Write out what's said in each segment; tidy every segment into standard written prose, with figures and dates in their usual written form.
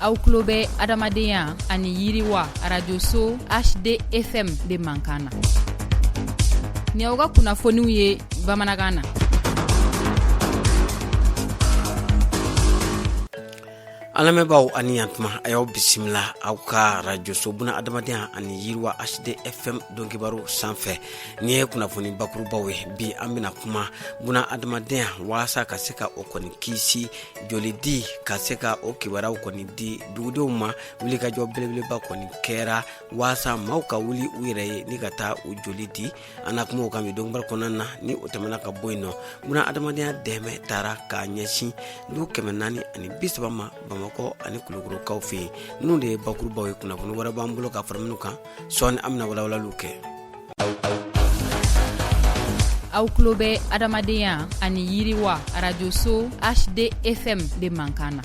Aw tulo bɛ adamadenya ani yiriwa arajoso HDFM de mankan na. Ni aw ka kunnafoniw ye bamanankan na. An lamɛnbaaw a ni yantuma, a y'aw bisimila aw ka arajoso buna adamadenya ani yiriwa HDFM donkibaru sanfɛ. Nin ye kunnafoni bakurubaw ye. Bi an bɛna kuma buna adamadenya waasa ka se ka o kɔni kisi, jolidi ka se ka o kibaruyaw kɔni di dugudenw ma. Wulikajɔ belebeleba kɔni kɛra waasa maaw ka wuli u yɛrɛ ye ni ka taa u joli di. An na kuma o kan bi donkibaru kɔnɔna na. Ni o tɛmɛna ka bɔ yen nɔ, buna adamadenya dɛmɛ taara k'a ɲɛsin du 430 ma Bamakɔ ani Kulukorokaw fɛ yen. Ninnu de ye bakurubaw ye. Kunnafoni wɛrɛ b'an bolo ka fara minnu kan, sɔɔni an bɛna walawalaliw kɛ. Aw tulo bɛ adamadenya ani yiriwa arajoso HDFM de mankan na.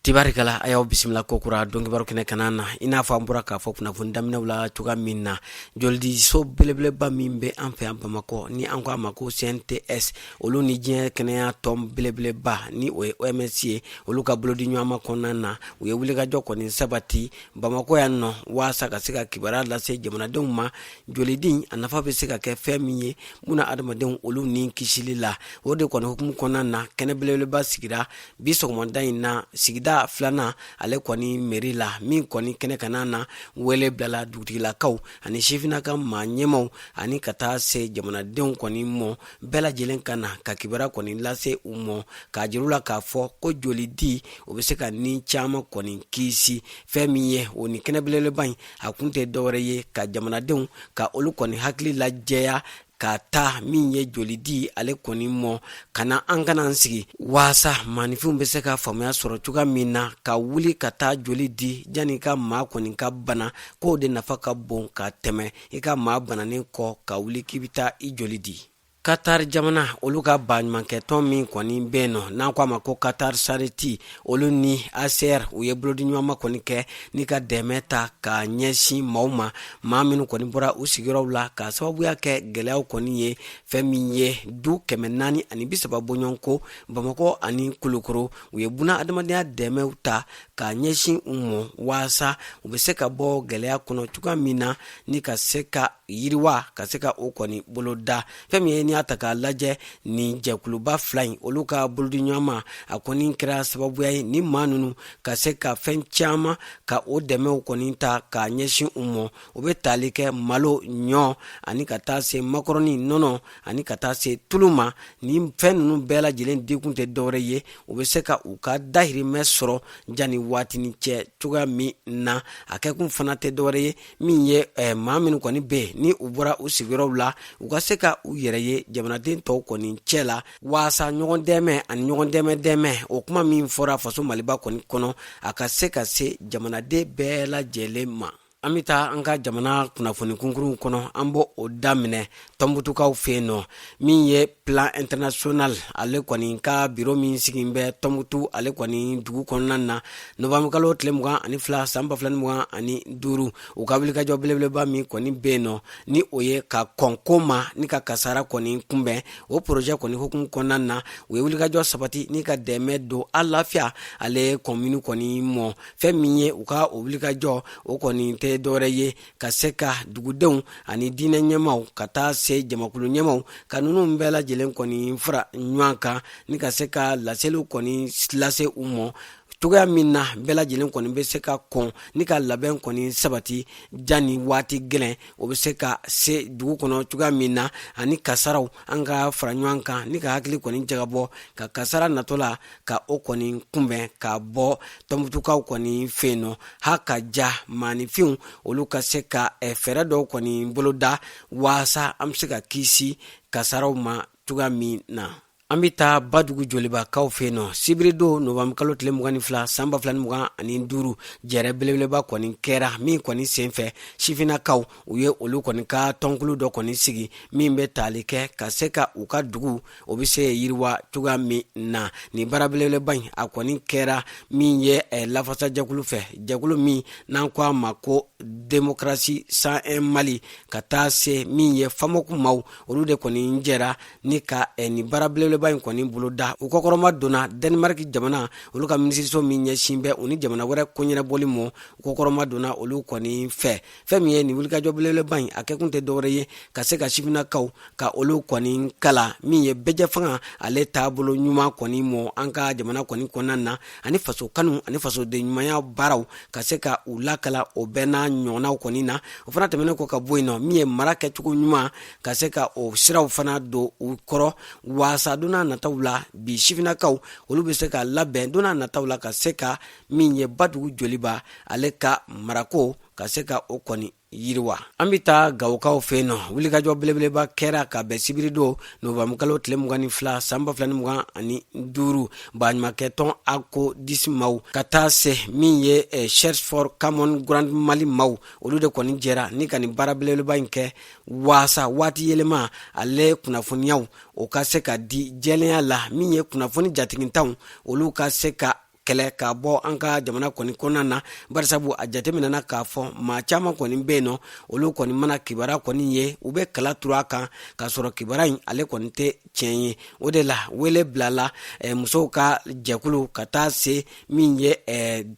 Tibarikala, a y'aw bisimila kokura donkibaru kɛnɛ kana na. I n'a fɔ an bɔra k'a fɔ kunnafoni daminɛw la cogoya min na, jolidiso belebeleba min bɛ an fɛ yan Bamakɔ, ni an ko a ma ko CNTS, olu ni diɲɛ kɛnɛya tɔn belebeleba ni o ye OMS ye, olu ka bolodi ɲɔgɔnma kɔnɔna na, u ye wulikajɔ kɔni sabati Bamakɔ yan nɔ waasa ka se ka kibaruya lase jamanadenw ma, jolidi a nafa bɛ se ka kɛ fɛn min ye buna adamadenw olu ni kisili la. O de kɔni hukumu kɔnɔna na, kɛnɛ belebeleba sigira bi sɔgɔmada in na sigida filanan ale kɔni meri la, min kɔni kɛnɛ kana na wele bilala dugutigilakaw ani sifinnaka maa ɲɛmaw ani ka taa se jamanadenw kɔni mɔ bɛɛ lajɛlen ka na ka kibaruya kɔni lase u mɔ, k'a jira u la k'a fɔ ko jolidi o bɛ se ka ni caman kɔni kisi. Fɛn min ye o ni kɛnɛ belebeleba in a kun tɛ dɔwɛrɛ ye ka jamanadenw ka olu kɔni hakili lajɛya ka taa min ye jolidi ale kɔni mɔ ka na an kana an sigi, waasa maaninfinw bɛ se ka faamuya sɔrɔ cogoya min na ka wuli ka taa joli di janni ka maa kɔni ka bana, k'o de nafa ka bon ka tɛmɛ i ka maa bananen kɔ ka wuli k'i bɛ taa i joli di. Qatar jamana olu ka baɲumankɛtɔn min kɔni bɛ yen nɔ n'an ko a ma ko Qatar Charity, olu ni HCR u ye bolodiɲɔgɔnma kɔni kɛ ni ka dɛmɛ ta ka ɲɛsin maaw ma, maa minnu kɔni bɔra u sigiyɔrɔw la ka sababuya kɛ gɛlɛyaw kɔni ye. Fɛn min ye du 430 bɔɲɔgɔnko Bamakɔ ani Kulukoro, u ye buna adamadenya dɛmɛw ta ka ɲɛsin u mɔ waasa u bɛ se ka bɔ gɛlɛya kɔnɔ cogoya min na ni ka se ka yiriwa ka se ka o kɔni boloda. Fɛn min ye n'i y'a ta k'a lajɛ, nin jɛkuluba fila in olu ka bolodiɲɔgɔnma a kɔni kɛra sababuya ye ni maa ninnu ka se ka fɛn caman ka o dɛmɛw kɔni ta k'a ɲɛsin u mɔ. O bɛ tali kɛ malo, ɲɔ ani ka taa se makɔrɔni, nɔnɔ ani ka taa se tulu ma. Nin fɛn ninnu bɛɛ lajɛlen dikun tɛ dɔwɛrɛ ye, u bɛ se ka u ka dahirimɛ sɔrɔ janni waatinin cɛ cogoya min na. A kɛkun fana tɛ dɔwɛrɛ ye min ye maa minnu kɔni bɛ yen ni u bɔra u sigiyɔrɔw la, u ka se ka u yɛrɛ ye jamanaden tɔw kɔni cɛ la, waasa ɲɔgɔn dɛmɛ ani ɲɔgɔn dɛmɛ dɛmɛ o kuma min fɔra faso Maliba kɔni kɔnɔ, a ka se ka se jamanaden bɛɛ lajɛlen ma. An bɛ taa an ka jamana kunnafoni kunkurunw kɔnɔ. An b'o o daminɛ Tɔnbutukaw fɛ yen nɔ. Min ye Plan International ale kɔni ka biro min sigilen bɛ Tɔnbutu ale kɔni dugu kɔnɔna na, nowanburukalo tile 22 san 2025, u ka wulikajɔ belebeleba min kɔni bɛ yen nɔ, ni o ye ka kɔn ko ma ni ka kasara kɔni kunbɛn, o porozɛ kɔni hukumu kɔnɔna na, u ye wulikajɔ sabati ni ka dɛmɛ don Alafia ale kɔmini kɔni mɔ. Fɛn min ye u ka o wulikajɔ o kɔni tɛ dɔwɛrɛ ye ka se ka dugudenw ani diinɛ ɲɛmaaw ka taa se jamakulu ɲɛmaaw ka ninnu bɛɛ lajɛlen kɔni fara ɲɔgɔn kan ni ka se ka laseliw kɔni lase u mɔ cogoya min na bɛɛ lajɛlen kɔni bɛ se ka kɔn ni ka labɛn kɔni sabati janni waati gɛlɛn o bɛ se ka se dugu kɔnɔ cogoya min na, ani kasaraw an ka fara ɲɔgɔn kan ni ka hakili kɔni jagabɔ ka kasara natɔ la ka o kɔni kunbɛn ka bɔ Tɔnbutukaw kɔni fɛ yen nɔ. Ha ka ja maaninfinw olu ka se ka fɛɛrɛ dɔw kɔni boloda waasa an bɛ se ka kisi kasaraw ma cogoya min na. An bɛ taa Badugu Jolibakaw fɛ yen nɔ. Sibiridon nowanburukalo tile 22 san 2025, jɛrɛ belebeleba kɔni kɛra min kɔni senfɛ sifinnakaw u ye olu kɔni ka tɔnkulu dɔ kɔni sigi min bɛ tali kɛ ka se ka u ka dugu o bɛ se yiriwa cogoya min na. Nin baara belebeleba in a kɔni kɛra min ye lafasajɛkulu fɛ, jɛkulu min n'an ko a ma ko démocratie 101 Mali, ka taa se min ye FAMOC maaw, olu de kɔni jɛra ni ka nin baara belebeleba belebeleba in kɔni boloda. U kɔkɔrɔma donna Danemark jamana, olu ka minisiriso min ɲɛsin bɛ u ni jamana wɛrɛ koɲɛnabɔli mɔ, u kɔkɔrɔma donna olu kɔni fɛ. Fɛn min ye nin wulikajɔ belebeleba in, a kɛkun tɛ dɔwɛrɛ ye ka se ka sifinnakaw ka olu kɔni kalan min ye bɛɛjɛfanga ale taabolo ɲuman kɔni mɔ an ka jamana kɔni kɔnɔna na, ani faso kanu ani fasoden ɲumanya baaraw, ka se ka u lakalan o bɛɛ n'a ɲɔgɔnnaw kɔni na. O fana tɛmɛnen kɔ ka bɔ yen nɔ, min ye mara kɛcogo ɲuman, ka se ka o siraw fana don u kɔrɔ, waasa don n'a nataw la bi sifinnakaw olu bɛ se ka labɛn don n'a nataw la ka se ka min ye badugu joliba ale ka marako, ka se ka o kɔni yiriwa. An bɛ taa Gawokaw fɛ yen nɔ. Wulikajɔ belebeleba kɛra ka bɛn sibiridon novanburukalo tile 22 san 2025, baɲumankɛtɔn ACODIS maw ka taa se min ye Search for Common Ground Mali maw, olu de kɔni jɛra ni ka nin baara belebeleba in kɛ waasa waati yɛlɛma ale kunnafoniyaw o ka se ka di jɛlenya la, min ye kunnafoni jatigintanw olu ka se ka kɛlɛ ka bɔ an ka jamana kɔni kɔnɔna na. Barisabu a jateminɛna k'a fɔ maa caman kɔni bɛ yen nɔ, olu kɔni mana kibaruya kɔni ye, u bɛ kala turu a kan k'a sɔrɔ kibaruya in ale kɔni tɛ tiɲɛ ye. O de la wele bilala musow ka jɛkulu ka taa se min ye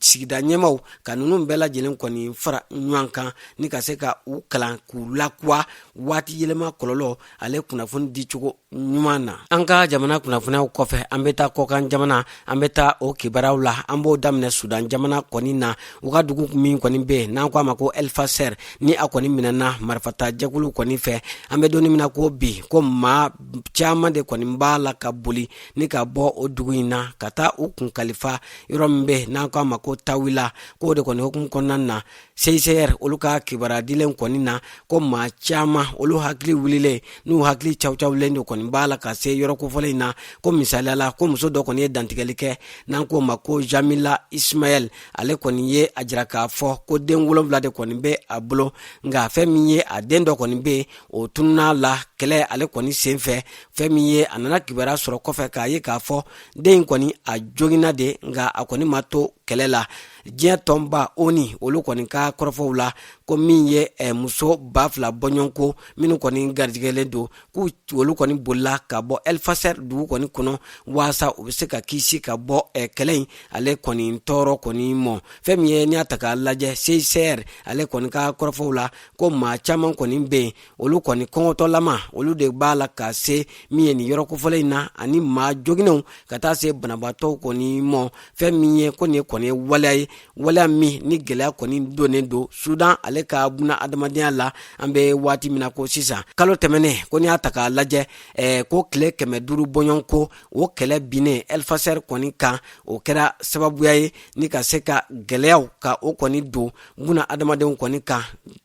sigida ɲɛmaaw, ka ninnu bɛɛ lajɛlen kɔni fara ɲɔgɔn kan ni ka se ka u kalan k'u lakuwa waati yɛlɛma kɔlɔlɔ ale kunnafoni dicogo ɲuman na. An ka jamana kunnafoniyaw kɔfɛ, an bɛ taa kɔkan jamana, an bɛ taa o kibaruyaw la. An b'o daminɛ Sudan jamana kɔni na. U ka dugu min kɔni bɛ yen n'an ko a ma ko Elfasɛr, ni a kɔni minɛna marifata jɛkulu kɔni fɛ, an bɛ don min na ko bi, ko maa caman de kɔni b'a la ka boli ni ka bɔ o dugu in na ka taa u kun kalifa yɔrɔ min bɛ yen n'an ko a ma ko Tawila. K'o de kɔni hukumu kɔnɔna na, CICR olu ka kibaruya dilen kɔni na, ko maa caman olu hakili wulilen n'u hakili cawucawulen de kɔni b'a la ka se yɔrɔ kofɔlen in na. Ko misaliya la, ko muso dɔ kɔni ye dantigɛli kɛ n'an k'o ma ko Jamila Ismaɛl, ale kɔni ye a jira k'a fɔ ko den 7 de kɔni bɛ a bolo, nka fɛn min ye a den dɔ kɔni bɛ yen, o tununna la kɛlɛ ale kɔni sen fɛ. Fɛn min ye a nana kibaruya sɔrɔ kɔfɛ k'a ye k'a fɔ den in kɔni a joginna de, nka a kɔni ma to kɛlɛ la. Diɲɛ tɔnba ONU olu kɔni ka kɔrɔfɔw la, ko min ye muso 2000 bɔɲɔgɔnko minnu kɔni garijɛgɛlen don, k'u olu kɔni bolila ka bɔ Elfasɛr dugu kɔni kɔnɔ waasa u bɛ se ka kisi ka bɔ kɛlɛ in ale kɔni tɔɔrɔ kɔni mɔ. Fɛn min ye n'i y'a ta k'a lajɛ, CICR ale kɔni ka kɔrɔfɔw la, ko maa caman kɔni bɛ yen, olu kɔni kɔngɔtɔlama olu de b'a la ka se min ye nin yɔrɔ kofɔlen in na, ani maa joginnenw ka taa se banabaatɔw kɔni mɔ. Fɛn min ye ko nin ye kɔni ye waleya ye, waleya min ni gɛlɛya kɔni donnen don Sudan ale ka buna adamadenya la an bɛ waati min na ko sisan. Kalo tɛmɛnen, ko n'i y'a ta k'a lajɛ, ko tile 500 bɔɲɔgɔnko o kɛlɛ binnen Elfasɛr kɔni kan, o kɛra sababuya ye ni ka se ka gɛlɛyaw ka o kɔni don buna adamadenw kɔni kan,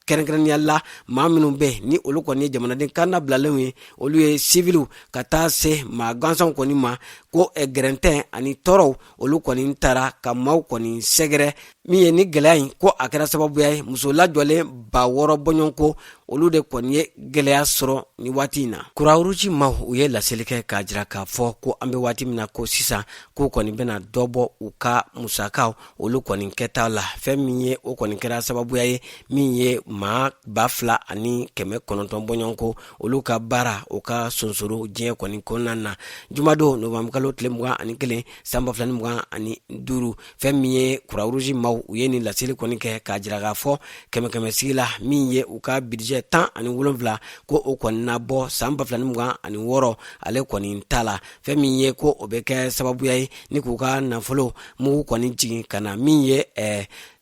kɛrɛnkɛrɛnnenya la maa minnu bɛ ni olu kɔni ye jamanaden kannabilalenw ye, olu ye siviliw, ka taa se maa gansanw kɔni ma, ko gɛrɛntɛ ani tɔɔrɔw olu kɔni taara ka maaw kɔni sɛgɛrɛ. Min ye ni gɛlɛya in, ko a kɛra sababuya ye muso lajɔlen 6000 bɔɲɔgɔnko olu de kɔni ye gɛlɛya sɔrɔ ni waati in na. Croix-Rouge maaw u ye laseli kɛ k'a jira k'a fɔ ko an bɛ waati min na ko sisan, k'u kɔni bɛna dɔ bɔ u ka musakaw olu kɔni kɛta la. Fɛn min ye o kɔni kɛra sababuya ye min ye maa 2900 bɔɲɔgɔnko olu ka baara o ka sonsoro diɲɛ kɔni kɔnɔna na jumadon novanburukalo tile 21 san 2025. Fɛn min ye Croix-Rouge maaw u ye nin laseli kɔni kɛ k'a jira k'a fɔ kɛmɛ kɛmɛ sigi la, min ye u ka budget 17 ko o kɔni na bɔ san 2026 ale kɔni ta la. Fɛn min ye ko o bɛ kɛ sababuya ye ni k'u ka nafolo mugu kɔni jigin ka na min ye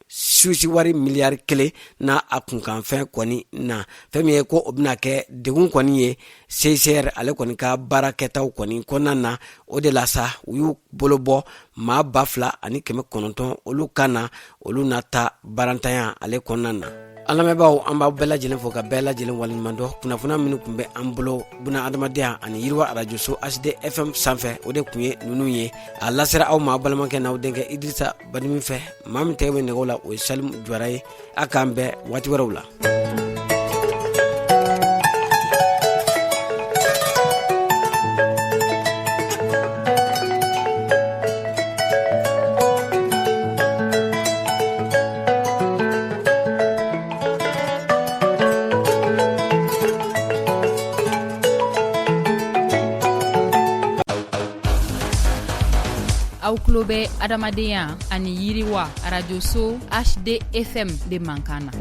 susi wari miliyari 1 n'a a kunkanfɛn kɔni na. Fɛn min ye ko o bɛna kɛ degun kɔni ye CICR ale kɔni ka baara kɛtaw kɔni kɔnɔna na. O de la sa u y'u bolo bɔ maa 2900 olu kan na, olu na taa baarantanya ale kɔnɔna na. An lamɛnbaaw, an b'aw bɛɛ lajɛlen fo ka bɛɛ lajɛlen waleɲuman dɔn. Kunnafoniya minnu tun bɛ an bolo buna adamadenya ani yiriwa arajoso HD FM sanfɛ, o de tun ye ninnu ye. A lasera aw ma balimakɛ n'aw denkɛ Idirisa Badimi fɛ. Maa min tɛgɛ bɛ nɛgɛw la, o ye Salimu Jawara ye. A k'an bɛn waati wɛrɛw la. Aw tulo bɛ adamadenya ani yiriwa arajoso HDFM de mankan na.